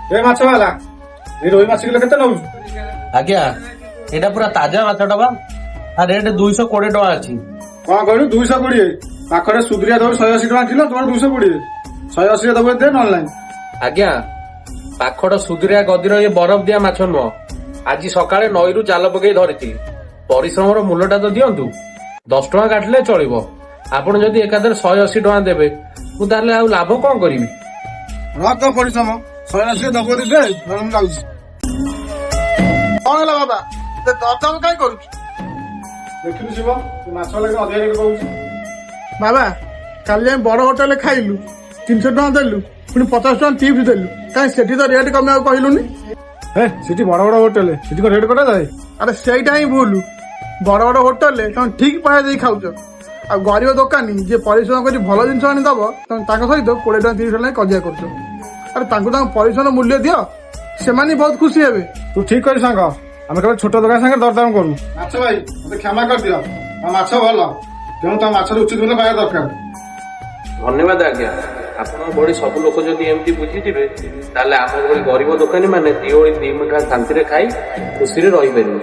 ଏ ମାଛ ବାଲା, ଏ ରୋହି ମାଛ କିଲୋ କେତେ ନଉଛୁ? ଆଜ୍ଞା, ଏଇଟା ପୁରା ତାଜା ମାଛଟା ବା। ରେଟ୍ 220 ଟଙ୍କା ଅଛି। କଣ କହିଲୁ, 220? ପାଖରେ ସୁଦ୍ରିଆ ଦବୁ 180 ଟଙ୍କା କିଲୋ, ତମର 220? 180ରେ ଦବୁ ଦେ, ନହେଲେ ନାହିଁ। ଆଜ୍ଞା, ପାଖଡ଼ ସୁଧୁରିଆ ଗଦିର ଏ ବରଫ ଦିଆ ମାଛ ନୁହଁ। ଆଜି ସକାଳେ ନଈରୁ ଜାଲ ପକେଇ ଧରିଥିଲି। ପରିଶ୍ରମର ମୂଲ୍ୟଟା ତ ଦିଅନ୍ତୁ। 10 ଟଙ୍କା କାଟିଲେ ଚଳିବ। ଆପଣ ଯଦି ଏକାଥରେ 180 ଟଙ୍କା ଦେବେ, ମୁଁ ତାହେଲେ ଆଉ ଲାଭ କଣ କରିବି? ରଖ ତୋ ପରିଶ୍ରମ। 180ରେ ଦବୁ ଯଦି ଦେ, ନହେଲେ ମୁଁ ଯାଉଛି। କଣ ହେଲା ବାବା, ଏତେ ଦରଦାମ କାଇଁ କରୁଛୁ? ଦେଖିଲୁ ଶିବ, ଏ ମାଛ ବାଲା କେତେ ଅଧିକା ରେଟ୍ କହୁଛି। ବାବା, କାଲି ଯାଇ ବଡ ହୋଟେଲରେ ଖାଇଲୁ, 300 ଟଙ୍କା ଦେଲୁ, ପୁଣି 50 ଟଙ୍କା ଟିପ୍ସ ଦେଲୁ। କାଇଁ, ସେଠି ତ ରେଟ୍ କମେଇବାକୁ କହିଲୁନି? ଏ, ସେଠି ବଡ ବଡ ହୋଟେଲ, ସେଠି କଣ ରେଟ୍ କଟା ଯାଏ? ଆରେ, ସେଇଟା ହିଁ ଭୁଲ। ବଡ ବଡ ହୋଟେଲରେ ତମେ ଠିକ ପଇସା ଦେଇ ଖାଉଛ, ଆଉ ଗରିବ ଦୋକାନୀ ଯିଏ ପରିଶ୍ରମ କରି ଭଲ ଜିନିଷ ଆଣି ଦବ, ତମେ ତାଙ୍କ ସହିତ 20 ଟଙ୍କା 30 ଟଙ୍କା କଜିଆ କରୁଛ। ଆରେ, ତାଙ୍କୁ ତାଙ୍କ ପରିଶ୍ରମ ମୂଲ୍ୟ ଦିଅ, ସେମାନେ ବହୁତ ଖୁସି ହେବେ। ତୁ ଠିକ କରି ସାଙ୍ଗ, ଆମେ କେବଳ ଛୋଟ ଦୋକାନ ସାଙ୍ଗରେ ଦରଦାମ କରୁ। ମାଛ ଭାଇ, ମତେ କ୍ଷମା କରିଦିଅ। ତମ ମାଛ ଭଲ, ତେଣୁ ତମ ମାଛର ଉଚିତ ମୂଲ୍ୟ ପାଇବା ଦରକାର। ଧନ୍ୟବାଦ ଆଜ୍ଞା। ଆପଣଙ୍କ ଭଳି ସବୁ ଲୋକ ଯଦି ଏମିତି ବୁଝିଯିବେ, ତାହେଲେ ଆମ ଭଳି ଗରିବ ଦୋକାନୀ ମାନେ ଦି ଓଳି ଦି ମୁଠା ଶାନ୍ତିରେ ଖାଇ ଖୁସିରେ ରହିପାରିବେ।